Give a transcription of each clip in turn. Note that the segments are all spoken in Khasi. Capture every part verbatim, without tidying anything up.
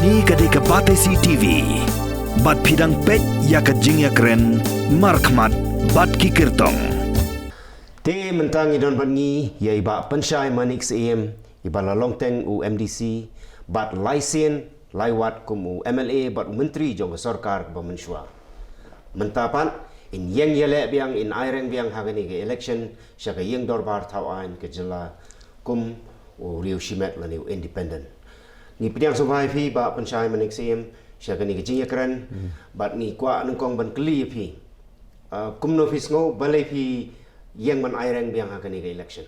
Kane ka dei ka Batesi TV. Bad phi dang peit ïa ka jingïakren markhmat bad ki kyrtong. Te mynta ngi don bad ngi ïa i Bah Pynshai Manik Syiem, i ba la long teng u MDC bad lai sien lai wat kum u MLA bad u myntri jong ka sorkar ba mynshuwa. Mynta pat in ïeng ïaleh biang, in aireng biang ha kane ka election sha ka ïing dorbar thaw aiñ ka jylla kum u riew shimet lane u independent. Ngi pdiang sngewbha ïa phi Bah Pynshai Manik Syiem sha kane ka jingïakren, bad ngi kwah nyngkong ban kylli ïa phi, ah, kumno phi sngew balei phi ïeng ban aireng biang ha kane ka election?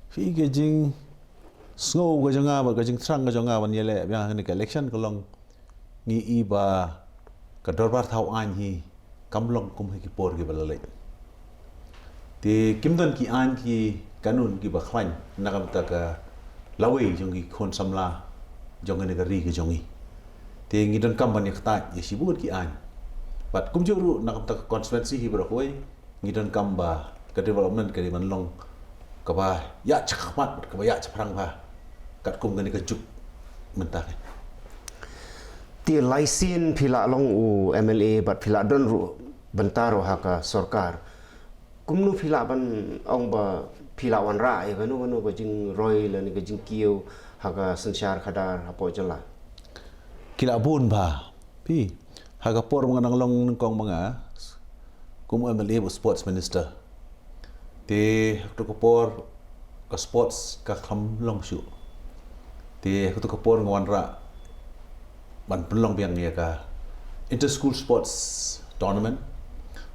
Phi, ka jingsngew ka jong nga bad ka jingthrang ka jong nga ban ïaleh biang ha kane ka election ka long, ngi i ba ka dorbar thaw aiñ hi kam long kum ha ki por kiba la leit. Te kim don ki aiñ ki kanun kiba khlaiñ na ka bynta ka lawei jong ki khun samla jong kane ka ri ka jong ngi. Te ngi donkam ban ïa ktah ïa shibun ki aiñ. Bad kumjuh ruh na ka bynta ka constituency hi baroh kawei, ngi donkam ba ka development ka dei ban long kaba ïa shakhmat, kaba ïa shaphrang bha katkum kane ka juk mynta ka. Te lai sien phi la long u MLA bad phi la don ruh bynta ruh ha ka sorkar. Kumno phi lah ban ong ba phi la wanrah ïa kano kano ka jingroi lane ka jingkiew ha ka synshar khadar hapoh jylla? Ki la bun bha. Phi, ha ka por ba nga dang long nyngkong ma nga kum u MLA bad sports minister, te ha kato ka por ka sports ka kham long shuh. Te ha kato ka por nga wanrah ban pynlong biang ïa ka inter school sports tournament,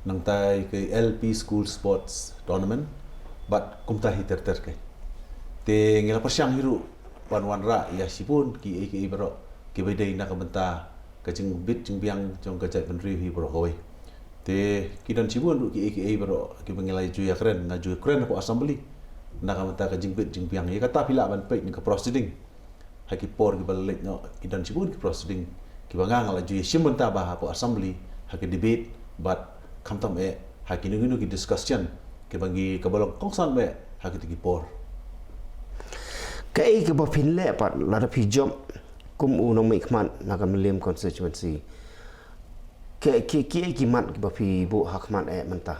nangta ïa ka LP school sports tournament, bad kumta hi ter ter. Te ngi la pyrshang hi ruh ban wanrah ïa shibun kiei kiei baroh kiba dei na ka bynta ka jingbit jingbiang jong ka jaitbynriew hi baroh kawei. Te ki don shibun ruh kiei kiei baroh kiba ngi la ju ïakren, nga ju ïakren hapoh assembly na ka bynta ka jingbit jingbiang. Ïa kata phi lah ban peit na ka proceeding ha ki por kiba la leit noh, ki don shibun ki proceeding kiba nga nga la ju ïashim bynta bha hapoh assembly ha ki debate, bad khamtam eh ha kino kino ki discussion kiba ngi, kaba long kongsan eh ha kito ki por. Kaei kaba phin leh pat lada phi jop kum u nongmihkhmat na ka Mylliem constituency? Ki, ki, kiei ki mat kiba phi buh ha khmat eh mynta?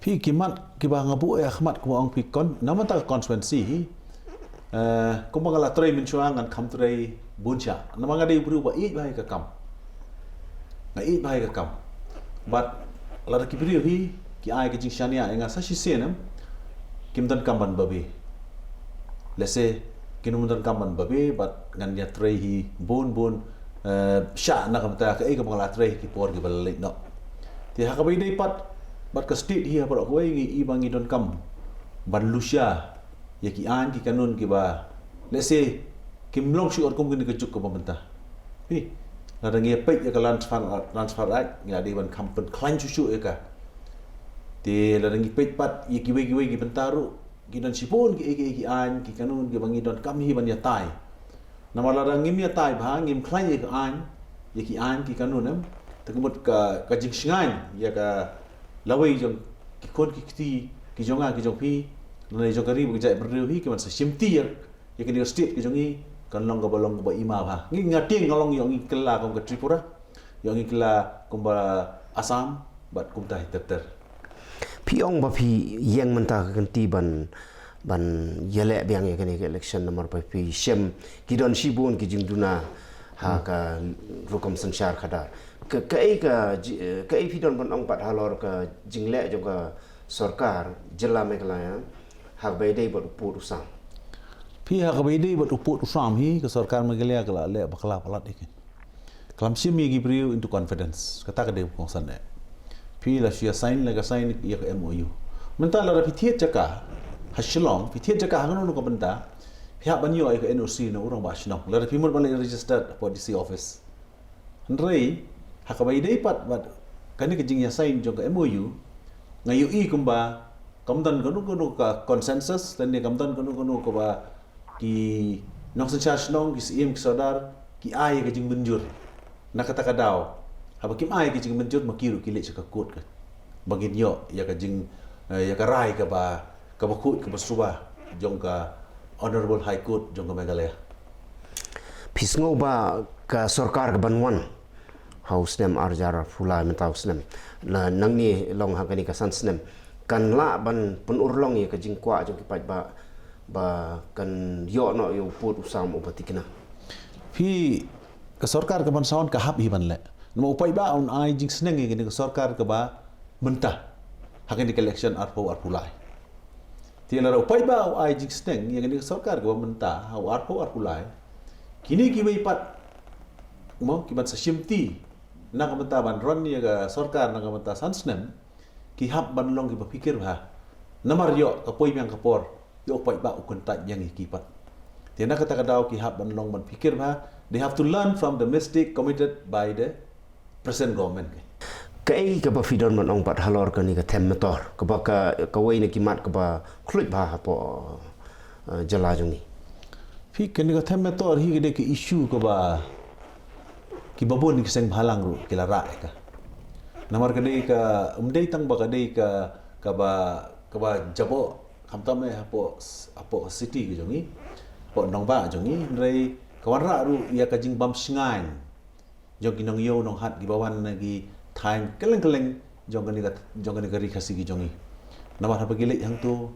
Phi, ki mat kiba nga buh eh ha khmat, kumba ong phi, kon, na mynta ka constituency hi, eh, kumba nga la trei mynshuwa, ngan kham trei bun shah. Namar nga dei u briew ba ïeit bha ïa ka kam. Nga ïeit bha ïa ka kam. Bad lada ki briew hi ki ai ka jingshaniah ïa nga sa shisien, em, kim donkam ban babe. Lehse kin ym donkam ban babe, bad ngan ïatrei hi bun bun, eh, shah na ka bynta kaei kaba nga la trei ha ki por kiba la leit noh. Te ha kaba ïadei pat bad ka state hi ha baroh kawei, ngi i ba ngi donkam ban lushai ïa ki aiñ ki kanun kiba, lehse, kim long shuh kum kine ki juk kaba mynta. Phi, lada ngi peit ïa ka Land Transfer, Transfer Act, ngi la dei ban kham pynkhlaiñ shuh shuh ïa ka. Te lada ngi peit pat ïa kiwei kiwei ki bynta ruh, ki don shibun kiei kiei ki aiñ ki kanun kiba ngi donkam hi ban ïatai. Namar lada ngim ïatai bha, ngim khlaiñ ïa ka aiñ, ïa ki aiñ ki kanun, em, te ka mut ka, ka jingshngaiñ ïa ka lawei jong ki khun ki kti ki jong nga ki jong phi, lane jong ka ri bad ka jaitbynriew hi, ki ban sa shimti ïa, ïa kane ka state ka jong ngi, kan long kaba long kaba ima bha. Ngi, nga tieng nga long, ïoh ngi kylla kum ka Tripura, ïoh ngi kylla kumba Assam, bad kumta hi ter ter. Phi ong ba phi ïeng mynta ka kynti ban, ban ïaleh biang ïa kane ka election namar ba phi shem ki don shibun ki jingduna ha ka rukom synshar khadar. Ka, kaei ka ji-, kaei phi don ban ong pat halor ka jingleh jong ka sorkar jylla Meghalaya ha kaba ïadei bad u pud u sam? Phi, ha kaba ïadei bad u pud u sam hi, ka sorkar Meghalaya ka la leh bakla palat ïa ki. Ka la shim ïa ki briew into confidence. Kata ka dei kongsan eh. Phi, la shu ïa sign, la ka sign ïa ka MOU. Mynta lada phi thied jaka ha Shillong, phi thied jaka ha kano kano ka bynta, phi hap ban ïoh ïa ka NOC na u rangbah shnong. Lada phi mut ban leit registered hapoh DC office. Hynrei ha kaba ïadei pat bad kane ka jingïasign jong ka MOU, nga ïohi kumba kam don kano kano ka consensus, lane kam don kano kano kaba ki nongsynshar shnong, ki syiem, ki sordar ki ai ïa ka jingmynjur. Na kata ka daw, haba kim ai ïa ka jingmynjur, ma ki ruh ki leit sha ka court ka, ba ngin ïoh ïa ka jing, eh, ïa ka rai kaba, kaba khuid kaba suba jong ka Honourable High Court jong ka Meghalaya. Phi sngew ba Ka sorkar ka ban wan ha u snem ar hajar arphew lai mynta u snem, la nangne long ha kane ka san snem, kan lah ban pynurlong ïa ka jingkwah jong ki paidbah ba kan ïoh noh ïa u pud u sam uba thikna? Phi, ka sorkar ka ban sa wan ka hap hi ban leh. Namar u paidbah un ai jingsneng ïa kane ka sorkar kaba mynta ha kane ka election arphew arphew lai. Te lada u paidbah u ai jingsneng ïa kane ka sorkar kaba mynta ha u arphew arphew lai, kine kiwei pat, mo, ki ban sa shimti na ka bynta ban run ïa ka sorkar na ka bynta san snem, ki hap ban long kiba pyrkhat bha. Namar ïoh ka poi biang ka por ïoh u paidbah u kyntait biang ïa ki pat. Te na kata ka daw ki hap ban long ban pyrkhat bha. They have to learn from the mistake committed by the present government. Kaei kaba phi don ban ong pat halor kane ka them metor, kaba ka, kawei na ki mat kaba khluit bha hapoh, eh, jylla jong ngi? Phi, kane ka them metor hi ka dei ka issue kaba kiba bun ki seng bhalang ruh ki la rah ïa ka. Namar ka dei ka, um dei tang ba ka dei ka, kaba, kaba jaboh, khamtam eh hapoh, hapoh city ka jong ngi, hapoh nongbah jong ngi, hynrei ka wanrah ruh ïa ka jingbam shngaiñ jong ki nongïew nonghat kiba wan na ki thaiñ kylleng kylleng jong kane ka, jong kane ka ri Khasi ka jong ngi. Namar haba ki leit hangto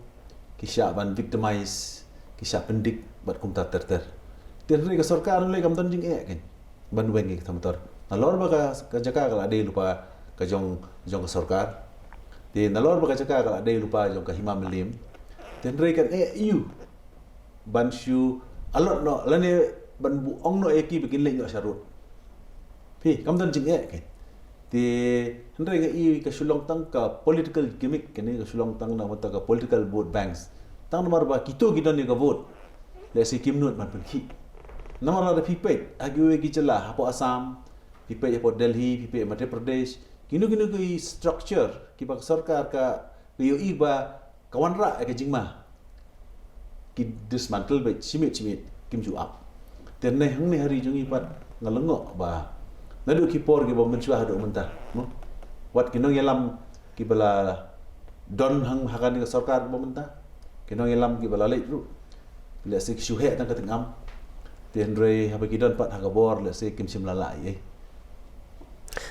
ki shah ban victimize, ki shah pyndik bad kumta ter ter. Te hynrei ka sorkar lei kam don jingeh kein ban weng ïa ka them metor. Nalor ba ka, ka jaka ka la dei lypa ka jong, jong ka sorkar. Te nalor ba ka jaka ka la dei lypa jong ka Hima Mylliem, te hynrei kan eh ïa u ban shu allot noh lane ban buh ong noh ïa ki ba kin leit noh sha road. Phi, kam don jingeh kein. Te hynrei nga i ka shu long tang ka political gimmick kane, ka shu long tang na ka bynta ka political vote banks. Tang namar ba kito ki don ïa ka vote, lehse kim nud ban pynkhih. Namar lada phi peit ha kiwei ki jylla hapoh Assam, phi peit hapoh Delhi, phi peit Madhya Pradesh, kino kino ki structure kiba ka sorkar ka, ka ïohi ba ka wanrah ïa ka jingma, ki dismantle beit shi miet shi miet, kim ju ap. Te hangne ha ri jong ngi pat nga lyngngoh ba naduh ki por kiba mynshuwa haduh mynta, no? Wat ki nongïalam kiba la don hang ha kane ka sorkar ba mynta, ki nongïalam kiba la leit ruh, lehse ki shu heh tang ka tyngam. Te hynrei haba ki don pat ha ka bor, lehse kim shym la lah ei ei.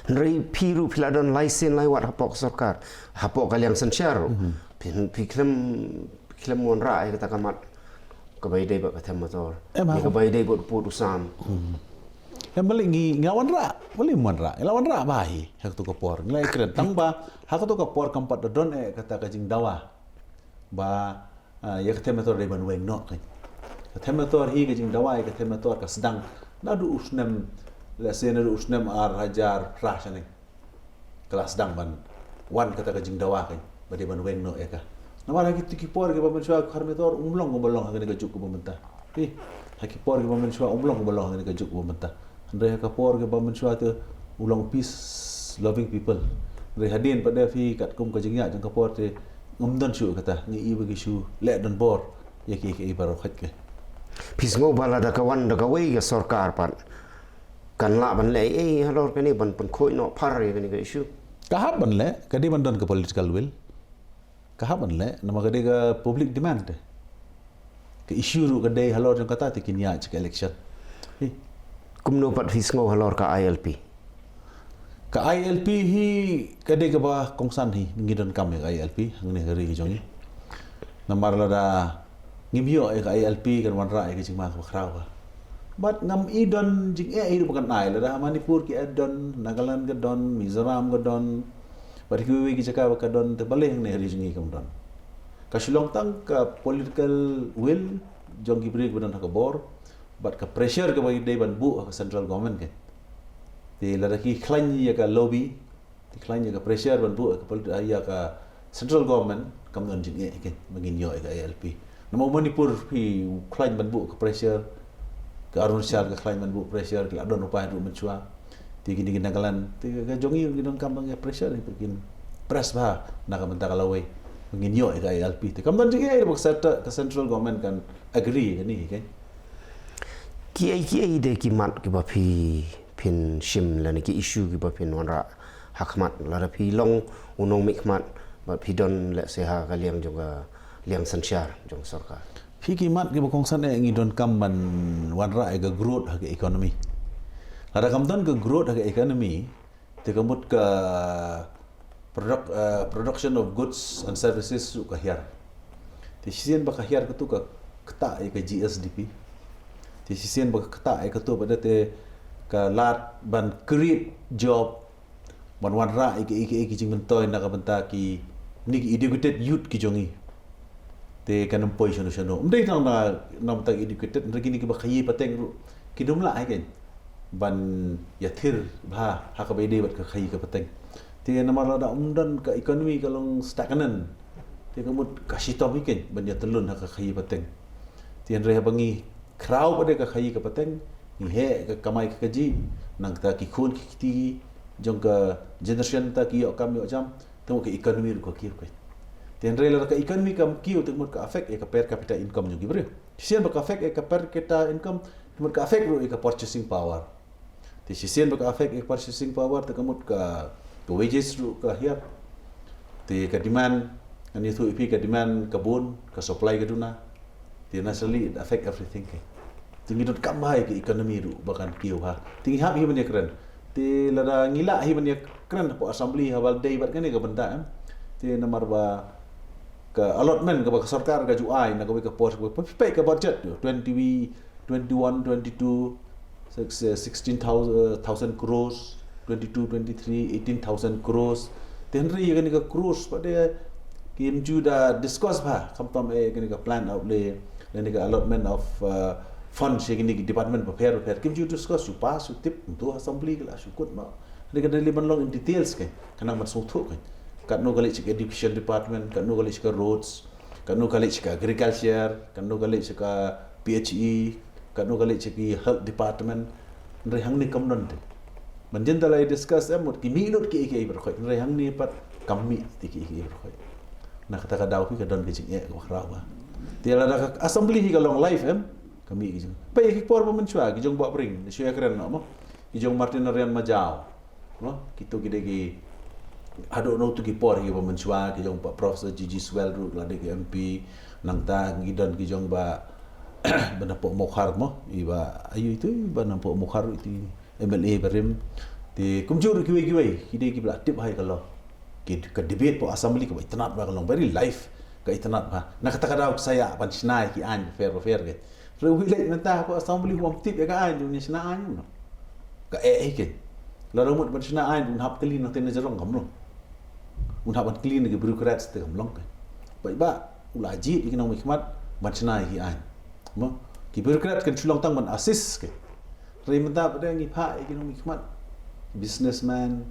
Hynrei phi ruh phi la don lai sien lai wat hapoh ka sorkar, hapoh ka liang synshar ruh. Phi, phi khlem, phi khlem wanrah ïa kata ka mat kaba ïadei bad ka them metor, ïa kaba ïadei bad u pud u sam. Em, balei ngi, ngi la wanrah, balei ngim wanrah? Ngi la wanrah bha hi ha kato ka por. Ngi la ïakren tang ba ha kato ka por kam pat da don eh kata ka jingdawa ba, ah, ïa ka them metor dei ban weng noh kein. Ka them metor hi, ka jingdawa ïa ka them metor ka sdang naduh u snem, lehse naduh u snem ar hajar phra shaneng ka la sdang ban wan kata ka jingdawa kein ba dei ban weng noh ïa ka. Namar ha kito ki por kiba mynshuwa ka them metor um long kumba long ha kane ka juk kaba mynta. Phi, ha ki por kiba mynshuwa um long kumba long ha kane ka juk kaba mynta. Hynrei ha ka por kiba mynshuwa te u long peace loving people. Hynrei hadien pat da phi, katkum ka jingïaid jong ka por te ngam don shuh kata, ngi i ba ki shu leh donbor ïa ki, ki baroh khoit kein. Phi sngew ba lada ka wan da kawei ka sorkar pat, kan lah ban leh ei ei halor kane ban pynkhuid noh phar ïa kane ka issue? Ka hap ban leh, ka dei ban don ka political will. Ka hap ban leh, namar ka dei ka public demand. Ka issue ruh ka dei halor jong kata te kin ïaid sha ka election. Hi. Kumno pat phi sngew halor ka I L P? Ka I L P hi ka dei kaba kongsan hi, ngi donkam ïa ka I L P hangne ha ka ri ka jong ngi. Namar lada ngim ïoh ïa ka I L P kan wanrah ïa ka jingma kaba khraw ka. Bad ngam i don jingeh hi ruh ba kan ai, lada ha Manipur ki ai don, Nagaland ka don, Mizoram ka don, bad kiwei kiwei ki jaka ba ka don, te balei hangne ha ri jong ngi kam don? Ka shu long tang ka political will jong ki briew kiba don ha ka bor bad ka pressure kaba ki dei ban buh ha ka central government kein. Te lada ki khlaiñ ïa ka lobby, ki khlaiñ ïa ka pressure ban buh ïa ka polit-, ïa ka central government, kam don jingeh kein ba ngin ïoh ïa ka I L P. Namar Manipur phi khlaiñ ban buh ka pressure, ka Arunachal ka khlaiñ ban buh pressure, ki la don u paidbah mynshuwa. Te kine ki Nagaland, te ka jong ngi ngi donkam ban ïa pressure, kin press bha na ka bynta ka lawei ba ngin ïoh ïa ka I L P. Te kam don jingeh ba ka cent-, ka central government kan agree ïa kane kein. Kiei kiei de ki mat kiba phi, phin shim lane ki issue kiba phin wanrah ha khmat lada phi long u nongmihkhmat bad phi don, lehse, ha ka liang jong ka liang synshar jong ka sorkar? Phi, ki mat kiba kongsan eh ngi donkam ban wanrah ïa ka growth ha ka economy. Lada kam don ka growth ha ka economy, te ka mut ka product, uh, production of goods and services ruh ka hiar. Te shisien ba ka hiar katu ka ktah ïa ka G S D P. Te shisien ba ka ktah ïa katu pat te ka lad ban create job, ban wanrah ïa ki, ïa ki, ïa ki jingmyntoi na ka bynta kine ki educated youth ki jong ngi. Te kan ym poi shano shano. Ym dei tang na, na bynta ki educated, hynrei kine kiba khaïi pateng ruh ki nym lah hi kein ban ïathir bha ha kaba ïadei bad ka khaïi ka pateng. Te namar lada ym don, ka economy ka long stagnant, te ka mut ka shitom hi kein ban ïatyllun ha ka khaïi pateng. Te hynrei haba ngi khraw pat de ka khaïi ka pateng, ngi heh ka kamai ka kajih, nangta ki khun ki kti jong ka generation ta ki ïoh kam ïoh jam, te mut ka economy ruh ka kiew kein. Te hynrei lada ka economy kam kiew, te mut ka affect ïa ka per capita income jong ki briew. Shisien ba ka affect ïa ka per capita income, te mut ka affect ruh ïa ka purchasing power. Te shisien ba ka affect ïa ka purchasing power, te ka mut ka, ka wages ruh ka hiar. Te ka demand, ngan ïathuh ïa phi, ka demand ka bun, ka supply ka duna. Te naturally it affect everything kein. Te ngi donkam bha ïa ka economy ruh ba kan kiew bha. Te ngi hap hi ban ïakren. Te lada ngi lah hi ban ïakren hapoh assembly haba la dei bad kane ka bynta, em. Te namar ba ka allotment kaba ka sorkar ka ju ai na kawei ka por, kaba peit ka budget tu, twenty, twenty-one, twenty-two, six, eh, sixteen thousand, eh, thousand crores, twenty-two, twenty-three, eighteen thousand crores. Te hynrei ïa kane ka crores pat de kim ju da discuss bha, khamtam eh kane ka plan outlay, kane ka allotment of, uh, funds ïa kine ki department bapher bapher, kim ju discuss, shu pass, shu tip, kumto assembly ka la shu kut ma. Hynrei ka dei ban long in details kein, ka nang ban sngewthuh kein. Katno ka leit sha ka education department, katno ka leit sha ka roads, katno ka leit sha ka agriculture, katno ka leit sha ka P H E, katno ka leit sha ki health department. Hynrei hangne kam don te. Mynjur da la discuss, em, mut ki mih lut kiei kiei baroh khoit. Hynrei hangne pat kam mih te kiei kiei baroh khoit. Na kata ka daw phi ka don ka jingeh kaba khraw bha. Te lada ka assembly hi ka long live, em, ka mih ki jing. Peit ki por ba mynshuwa, ki jong Bah Pring, shu ïakren noh mo. Ki jong Martin Narayan Majaw. Mo, kito ki dei ki, haduh na uto ki por hi ba mynshuwa, ki jong Bah Professor G G Swell ruh la dei ki M P, nangta ngi don ki jong Bah, Bah Nampoh Mokhar mo, i Bah, aïu itu, Bah Nampoh Mokhar ruh itu M L A barim. Te kumjuh ruh kiwei kiwei, ki dei kiba la tip bha ïa ka law. Ki, ka debate hapoh assembly kaba itynnad bha ka long, very live, ka itynnad bha. Na kata ka daw sa ïa ban shna ïa ki aiñ bapher bapher kein. Hynrei uwei leit mynta hapoh assembly u ym tip ïa ka aiñ, un ïa shna aiñ, no. Ka eh hi kein. Lada u mut ban shna aiñ, un hap kylli na teng na jrong, kam long. Un hap ban kylli na ki bureaucrats te, kam long kein. Paidbah u la jied ïa ki nongmihkhmat ban shna ïa ki aiñ. Mo, ki bureaucrats kan shu long tang ban assist kein. Hynrei mynta pat de ngi phah ïa ki nongmihkhmat, businessman,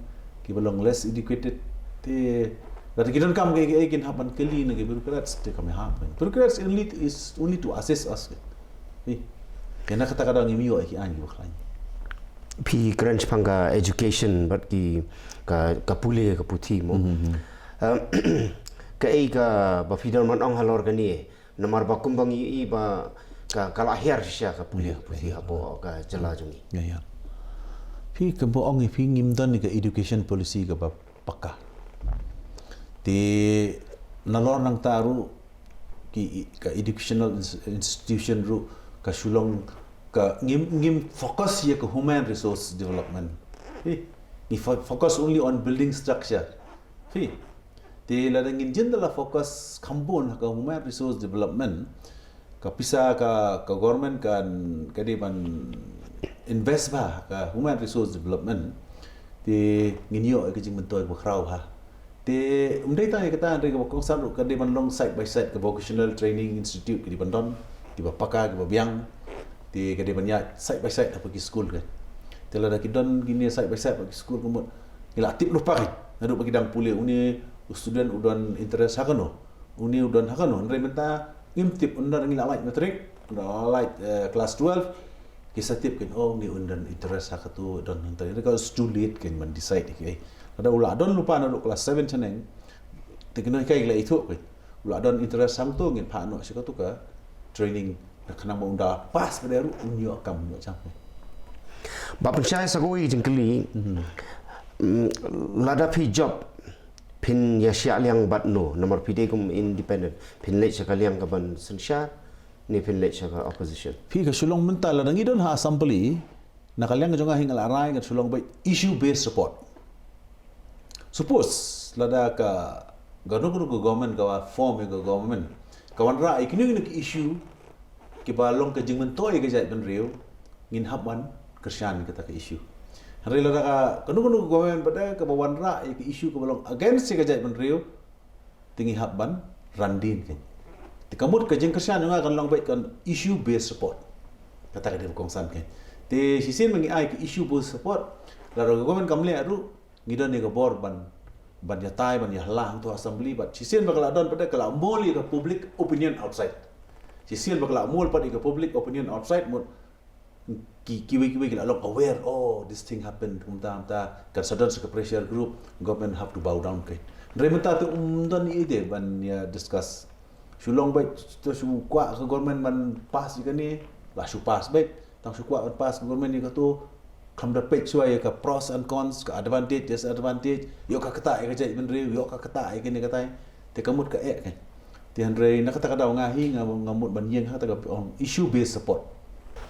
kiba long less educated, te lada ki donkam kiei kiei kin hap ban kylli na ki bureaucrats, te kam ïahap. Bureaucrats only is only to assist us. Hi. Te na kata ka daw ngim ïoh ïa ki aiñ kiba khlaiñ. Phi kren shaphang ka education bad ki, ka, ka pule ka puthi mo. Um, kaei kaba phi don ban ong halor kane, namar ba kumba ngi ïohi ba ka, ka la hiar shisha ka pule ka puthi hapoh ka jylla jong ngi. Ïa, ïa. Phi, kumba ong ïa phi, ngim don ka education policy kaba pakka. Te nalor nangta ruh ki, ka educational ins-, institution ruh ka shu long ka, ngim, ngim focus ïa ka human resource development. Phi, ngi fo-, focus only on building structure. Phi, te lada ngin jin da la focus kham bun ha ka human resource development, ka pisa ka, ka government kan, ka dei ban invest bha ha ka human resource development, te ngin ïoh ïa ka jingmyntoi ba khraw bha. Te ym dei tang ïa kata, hynrei kaba kongsan ruh ka dei ban long side by side, ka vocational training institute ki dei ban don, kiba pakka, kiba biang. Te ka dei ban ïaid side by side hapoh ki skul kein. Te lada ki don kine side by side hapoh ki skul, ka mut ngi la tip lypa kein. Naduh ba ki dang pule, une u student u don interest ha kano, une u don ha kano. Hynrei mynta ngim tip, ynda ngi la lait matric, ynda la lait, eh, class twelve, ki sa tip kein, oh, une u don interest ha kato, don hangta. Hynrei ka, it's too late kein ban decide ïa kiei. Lada u la don lypa naduh class seven shaneng, te kine ki la ithuh kein. U la don interest hangto, ngin phah noh sha kato ka training, na khnang ba ynda pass pat de ruh un ïoh kam, un ïoh jam. Bah Pynshai, sa kawei jingkylli. Mm, lada phi job, phin ïa shah liang bad no, namar phi dei kum independent, phin leit sha ka liang kaban synshar, ne phin leit sha ka opposition? Phi, ka shu long mynta, lada ngi don ha assembly, Na ka liang jong nga hi nga la rai ngan shu long beit issue based support. Suppose lada ka kano kano ka government ka wa form ïa ka government ka wanrah ïa kino kino ki issue kiba long ka jingmyntoi ïa ka jaitbynriew, ngin hap ban kyrshan ïa kata ka issue. Hynrei lada ka kano kano ka government pat ka ba wanrah ïa ka issue kaba long against ïa ka jaitbynriew, te ngi hap ban ran dien kein. Te ka mut ka jingkyrshan jong nga kan long beit kan issue based support. Kata ka dei ba kongsan kein. Te shisien ba ngi ai ka issue based support, lada ka government kam leh ruh, ngi don ïa ka bor ban, ban ïatai, ban ïahala hangto ha assembly, bad shisien ba ka la don pat ka la mol ïa ka public opinion outside. Shisien ba ka la mol pat ïa ka public opinion outside, mut ki, kiwei kiwei ki la long aware, oh, this thing happened, kumta kumta, kan sa don sa ka pressure group, government have to bow down kein. Hynrei mynta te ym don ei ei de ban ïa discuss. Shu long beit, te shu kwah ka government ban pass ïa kane, la shu pass beit. Tang shu kwah ban pass ka government ïa kato, khlem da peit shuwa ïa ka pros and cons, ka advantage, disadvantage, ïoh ka ktah ïa ka jaitbynriew, ïoh ka ktah ïa kane katai. Te ka mut ka eh kein. Te hynrei na kata ka daw nga hi nga, nga mut ban ïeng ha kata ka, um, issue based support.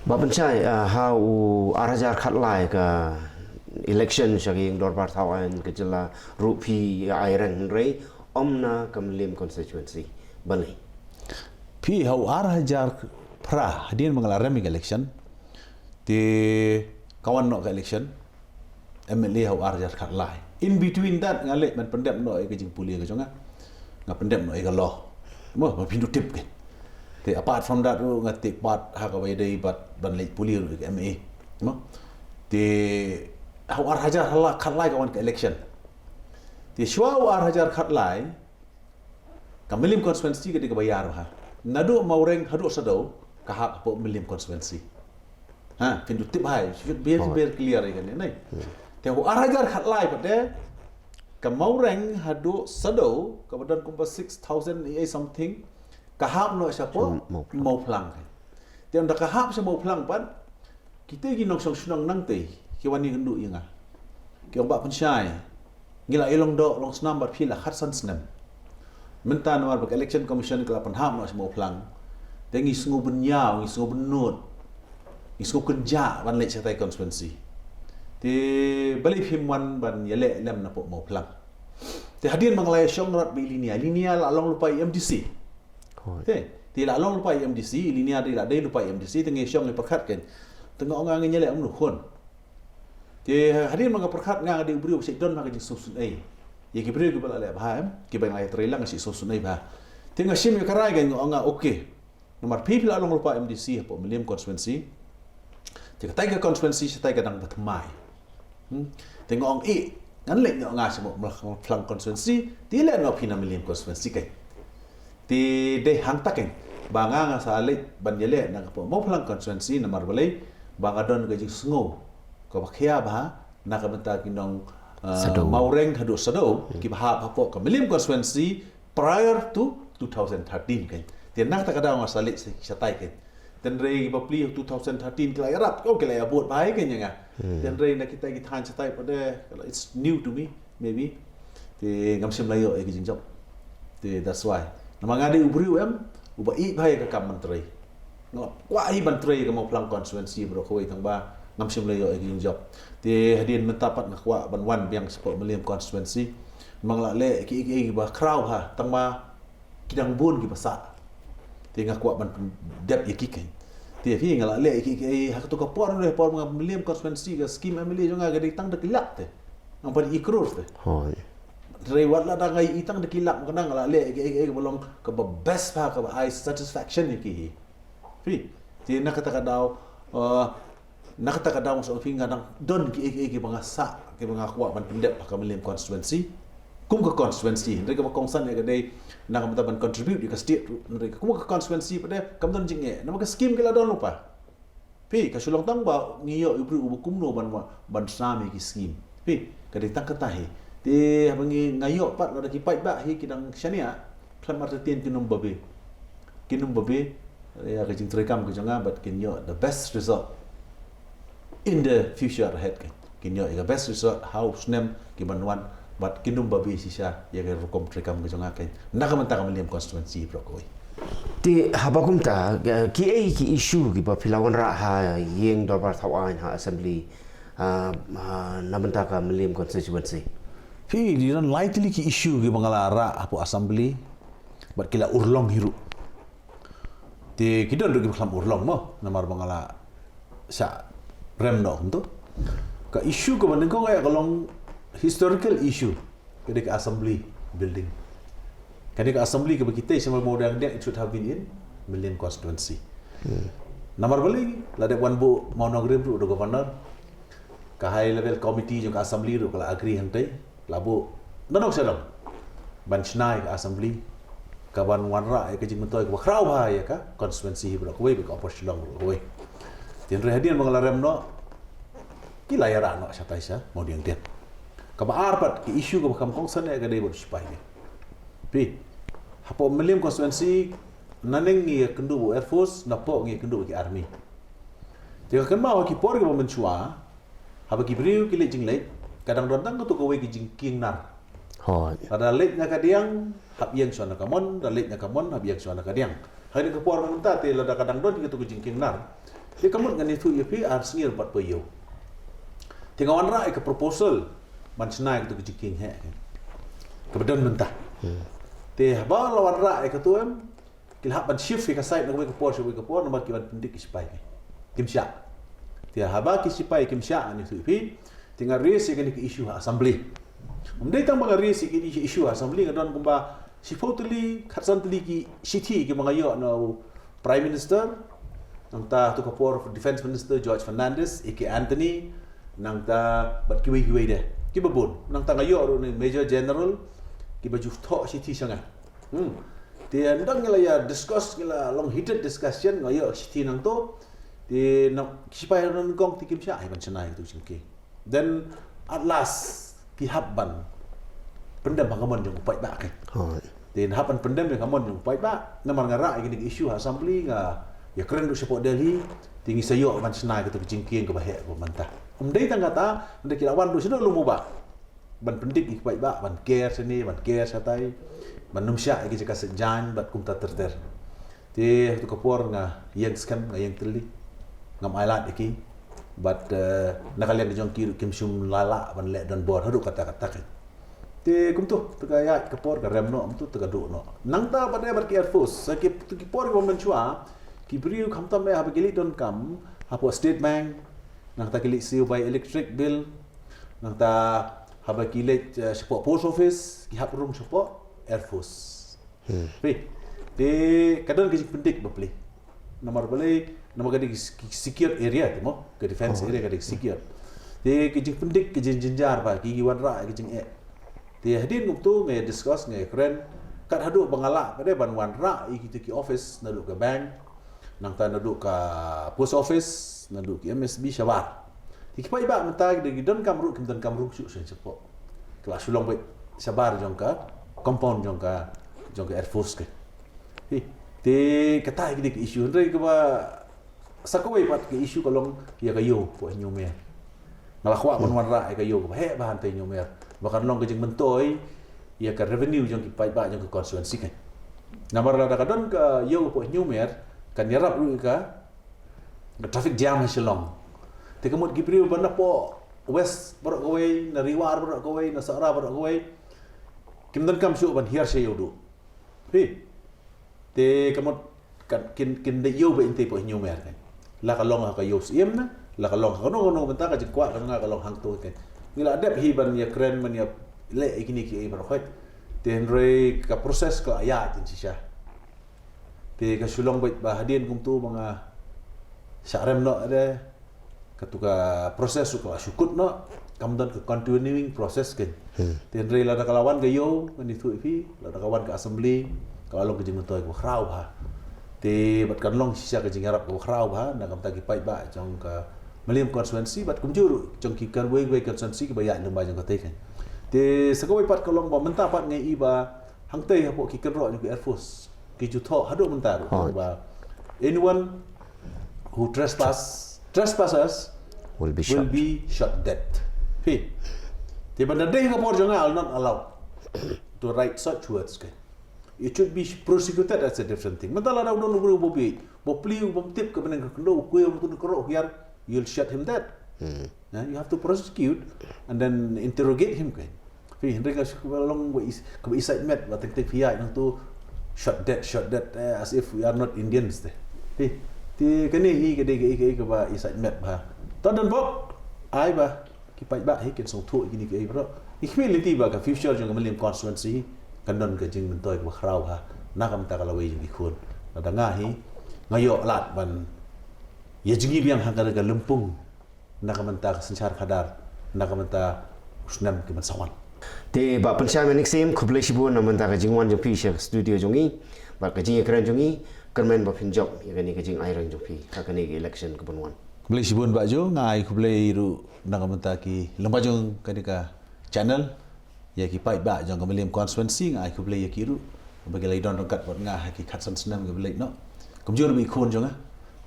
Bah Pynshai, ah, ha u ar hajar khatlai ka election sha ka ïing dorbar thaw aiñ ka jylla ruh phi ïa ai reng, hynrei ym na ka Mylliem constituency. Balei? Phi, ha u ar hajar phra, hadien ba nga la rem ïa ka election, te ka wan noh ka election M L A ha u ar hajar khatlai. In between that nga leh ban pyndep noh ïa ka jingpule ka jong nga. Nga pyndep noh ïa ka law. Mo, ba phin tip kein. Te apart from that ruh nga take part ha kaba ïadei bad ban leit pule ruh ïa ka M A. Mo. Te ha u ar hajar khatlai ka wan ka election. Te shuwa u ar hajar khatlai, ka Mylliem constituency ka dei kaba ïar bha. Naduh Mawreng haduh Saddew ka hap hapoh Mylliem constituency. Ha, phin tip bha, should be very clear ïa kane, nai. Te ha u ar hajar khatlai pat de, ka Mawreng haduh Saddew, kaba don kumba six thousand ei ei something, ka hap noh shapoh Mawphlang. Mawphlang. Te ynda ka hap sha Mawphlang pat, kita ki nongshong shnong nangtei ki wan ïakynduh ïa nga. Ki ong, Bah Pynshai, ngi la ïalong doh long snam bad phi la khatsan snem. Mynta namar ba ka Election Commission ka la pynhap noh sha Mawphlang, te ngi sngew bynñiaw, ngi sngew bynnud, ngi sngew kynjah ban leit shatai constituency. Te balei phim wan ban ïaleh lem napoh Mawphlang? Te hadien ba nga la ïashong rat bad i Linia, Linia la long lypa i M D C. Te, te la long lypa i M D C, i Linia te la dei lypa i M D C, te nga shong nga pyrkhat kein. Te nga ong nga ngin ïaleh kumno khun. Te hadien ba nga pyrkhat, nga nga dei u briew ba shu don ha ka jingsngewsynei ïa ki briew kiba la leh bha, em, kiba nga ïatrei lang, nga shu sngewsynei bha. Te nga shim ïa ka rai kein, nga ong nga, okay. Namar phi phi la long lypa M D C hapoh Mylliem constituency. Te katai ka constituency shatai ka dang ba thymmai. Hmm? Te nga ong, i, ngan leit noh nga sha Mawphlang constituency, te leit noh phi na Mylliem constituency kein. Te dei hangta kein ba nga nga sa leit ban ïaleh na ka Mawphlang constituency, namar balei, ba nga don ka jingsngew kaba khia bha na ka bynta ki nong, uh, Mawreng haduh Saddew kiba hap hapoh ka Mylliem constituency prior to two thousand thirteen kein. Te na kata ka daw nga sa leit shatai kein. Te hynrei bapli two thousand thirteen ki la ïarap, oh, ki la ïabud bha ïa kein ïa nga. Te hynrei na kita ki thaiñ shatai pat de, it's new to me, maybe. Te ngam shym la ïoh ïa ka jingjop. Te that's why. Namar nga dei u briew, em, uba ïeit bha ïa ka kam ban trei. Nga kwah hi ban trei ïa ka Mawphlang constituency baroh kawei, tangba ngam shym la ïoh ïa ka jingjop. Te hadien mynta pat nga kwah ban wan biang shapoh Mylliem constituency. Namar nga la leh kiei kiei kiba khraw bha, tangba ki dang bun kiba sah. Te nga kwah ban pyndep ïa ki kein. Te phi, nga la leh kiei kiei ha kato ka por, ha por ba nga Mylliem constituency, ka scheme M L A jong nga ka dei tang da ki lak te. Ngam pat ïohi klur te. Hooid. Hynrei wat la da nga ïohi tang da ki lak, nga la leh kiei kiei kaba long kaba best bha, kaba ai satisfaction ïa ki hi. Phi, te na kata ka daw, uh, na kata ka daw nga sa ong phi, nga dang don kiei kiei kiba nga sah, kiba nga kwah ban pyndep ha ka Mylliem constituency. Kum ka constituency, hynrei kaba kongsan ïa ka dei na ka bynta ban contribute ïa ka state ruh, hynrei kum ka constituency pat de kam don jingeh, namar ka scheme ki la don lypa. Phi, ka shu long tang ba ngi ïoh i briew uba kumno ban, ban sam ïa ki scheme. Phi, ka dei tang kata hi. Te haba ngi, nga ïoh pat lada ki paidbah hi ki dang shaniah, khlem artatien kin ym babe. Kin ym babe ïa ka jingtrei kam ka jong nga, bad kin ïoh the best result in the future ahead kein. Kin ïoh ïa ka best result ha u snem ki ban wan, bad kin ym babe shisha ïa ka rukom trei kam ka jong nga kein. Na ka bynta ka Mylliem constituency baroh kawei. Haba kumta, ki ei ki issue kiba phi la wanrah ha ïing dorbar thaw aiñ ha assembly, na bynta ka Mylliem constituency? Phi, ki don lai tylli ki issue kiba nga la rah hapoh assembly bad ki la urlong hi ruh. Te ki don ruh kiba khlem urlong mo, namar ba nga la shah rem noh kumto. Ka issue kaba nyngkong eh ka long historical issue. Ka dei ka assembly building. Ka dei ka assembly kaba kitei sha Mawdiangdiang, it should have been in Mylliem constituency. Namar balei, la dep wan buh Mawnongrim ruh da governor. Ka high level committee jong ka assembly ruh ka la agree hangtei. La buh nadong shadong ban shna ïa ka assembly, kaban wanrah ïa ka jingmyntoi kaba khraw bha ïa ka constituency hi baroh kawei bad ka Upper Shillong baroh kawei. Te hynrei hadien ba nga la rem noh, ki la ïarah noh shatai sha Mawdiangdiang. Kaba ar pat, ki issue kaba kham kongsan eh ka dei bad u sipai. Phi, hapoh Mylliem constituency, nangne ngi ïakynduh bad u Air Force, napoh ngi ïakynduh bad ki army. Te nga kynmaw ha ki por kiba mynshuwa, haba ki briew ki leit jingleit, ka dang don tang kato kawei ka jingkieng nar. Hooid. Lada leit na kadiang, hap ïeng shwa na kamon, lada leit na kamon, hap ïeng shwa na kadiang. Hangne ka por mynta te lada ka dang don kato ka jingkieng nar, te ka mut ngan ïathuh ïa phi, ar sngi ruh pat poi ïew. Te nga wanrah ïa ka proposal ban shna ïa kato ka jingkieng heh kaba don mynta. Te haba la wanrah ïa kato em, ki la hap ban shift ïa ka site na kawei ka por sha kawei ka por namar ki wan pyndik ki sipai. Kim shah. Te haba ki sipai kim shah, ngan ïathuh ïa phi, te nga raise ïa kane ka issue ha assembly. Ym dei tang ba nga raise ïa kane ka issue ha assembly, nga don kumba shiphew tylli, khatsan tylli ki shithi kiba nga ïoh na u Prime Minister, nangta ha kato ka por Defence Minister George Fernandez, A K Anthony, nangta bad kiwei kiwei de kiba bun. Nangta nga ïoh ruh na u Major General, kiba ju thoh shithi sha nga. Hmm. Te ynda ngi la ïa discuss, ngi la long heated discussion, nga ïoh shithi nangto. Te na ki sipai nyngkong te kim shah hi ban shna ïa kato ka jingkieng. Then at last ki hap ban pyndem ha ka mon jong u paidbah keiñ. Hooid. Te hap ban pyndem ïa ka mon jong u paidbah, namar nga rah ïa kane ka issue ha assembly, nga ïakren ruh shapoh Delhi, te ngi sa ïoh ban shna ïa kato ka jingkieng kaba heh kaba mynta. Ym dei tang kata, ynda ki la wan ruh shaduh lum u bah ban pyndik ïa ki paidbah, ban ker shane, ban ker shatai, ban nym shah ïa ki jaka sait jaiñ bad kumta ter ter. Te ha kato ka por nga ïeng skhem, nga ïeng tylli, ngam ailad ïa ki. Bad, eh, na ka liang jong ki ruh kim shym la lah ban leh donbor haduh katta katta keiñ. Te kumto, te ka ïaid ka por ka rem noh, kumto te ka duh noh. Nangta pat eh bad ki Air Force, sa ki, ki por kiba mynshuwa, ki briew khamtam eh haba ki leit donkam hapoh State Bank, nangta ki leit siew bai electric bill, nangta haba ki leit, eh, shapoh post office, ki hap rung shapoh Air Force. Hmm. Phi, te ka don ka jingpyndik bapli. Namar balei, namar ka dei ki, ki secured area te mo, ka defence area ka dei ki secured. Te ka jingpyndik, ka jingjynjar bha, ki, ki wanrah ka jingeh. Te hadien kumto nga ïa discuss, nga ïakren, kat haduh ba nga lah pat eh ban wanrah ïa kito ki office, naduh ka bank, nangta naduh ka post office, naduh ki M S B shabar. Te ki paidbah mynta ki donkam ruh, kim donkam rung shuh shuh shapoh. Ki la shu long beit shabar jong ka compound jong ka, jong ka Air Force keiñ. Hi, te kata hi ka dei ka issue, hynrei kaba sa kawei pat ka issue ka long ïa ka ïew hapoh Hynñiewmer. Nga la kwah ban wanrah ïa ka ïew kaba heh bha hangtei Hynñiewmer, ba kan long ka jingmyntoi ïa ka revenue jong ki paidbah jong ka constituency keiñ. Namar lada ka don ka ïew hapoh Hynñiewmer, kan ïarap ruh ïa ka, ka traffic jam ha Shillong. Te ka mut ki briew ba napoh West baroh kawei, na Ri War baroh kawei, na Sohra baroh kawei, kim donkam shuh ban hiar sha ïewduh. Phi, te ka mut kan, kin, kin da ïew beit hangtei hapoh Hynñiewmer keiñ. La ka long ha ka Ïew Syiem ne, la ka long ha kano kano ka bynta, ka jingkwah ka jong nga ka long hangto keiñ. Ngi la dep hi ban ïakren, ban ïaleh ïa kine kiei baroh khoit. Te hynrei ka process ka la ïaid shisha. Te ka shu long beit ba hadien kumto ba nga shah rem noh de, kato ka process ruh ka la shu kut noh, kam don ka continuing process keiñ. Hmm. Te hynrei lada ka la wan ka ïew, ngan ïathuh ïa phi, lada ka wan ka assembly, ka la long ka jingmyntoi kaba khraw bha. Te bad kan long shisha ka jingïarap kaba khraw bha na ka bynta ki paidbah jong ka Mylliem constituency bad kumjuh ruh jong ki, kiwei kiwei constituency kiba ïaid lyngba jong katei keiñ. Te sa kawei pat ka long ba mynta pat nga i ba hangtei hapoh ki kynroh jong ki Air Force, ki ju thoh haduh mynta ruh ba anyone who trespass, trespassers will be shot, will be shot dead. Phi, te ban da dei ka por jong nga, I'll not allow to write such words keiñ. It should be prosecuted as a different thing. Mynta lada u don u briew ba bieit, ba plie u bym tip ka bneng ka khyndew, u kwiew u tun ka roh hiar, you'll shut him dead. Eh, you have to prosecute and then interrogate him, kan. Phi, hynrei ka long ba is, ka ba is met ba teng teng phi ïa nang tu shot dead, shot dead, eh, as if we are not Indians te. Phi, te kane hi ka dei ka, ka, ka ba is met ba. Ta don bok, ai ba ki paidbah hi kin sngewthuh ïa kine kiei baroh. Ngi khmih lynti ba ka future jong ka Mylliem constituency kan don ka jingmyntoi kaba khraw ha na ka bynta ka lawei jong ki khun. Lada nga hi, nga ïoh lad ban ïa jingim biang ha ka, ka lympung na ka bynta ka synshar khadar, na ka bynta u snem ki ban sa wan. Te Bah Pynshai Manik Syiem, khublei shibun na ka bynta ka jingwan jong phi sha studio jong ngi bad ka jingïakren jong ngi. Kyrmen ba phin jop ïa kane ka jingaireng jong phi ha kane ka election ka ban wan. Khublei shibun Bah Jo, nga ai khublei ruh na ka bynta ki lyngba jong kane ka channel, ïa ki paidbah jong ka Mylliem constituency, nga ai khublei ïa ki ruh ba ki la ïadon ryngkat bad nga ha ki khatsan snem kiba leit noh. Kumjuh ruh ba ki khun jong nga.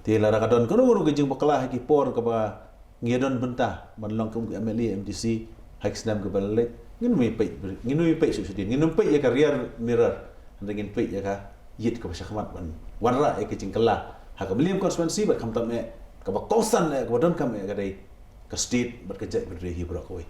Te lada ka don kano kano ka jingbakla ha ki por kaba ngi ïadon bynta ban long kum ki M L A, M D C ha ki snem kiba la leit, ngin ym peit, ngin ym peit shuh shuh, ngin ym peit ïa ka rear mirror, hynrei ngin peit ïa ka ïit kaba shakhmat ban wanrah ïa ka jingkylla ha ka Mylliem constituency bad khamtam eh kaba kongsan eh kaba donkam eh ka dei ka state bad ka jaitbynriew hi baroh kawei.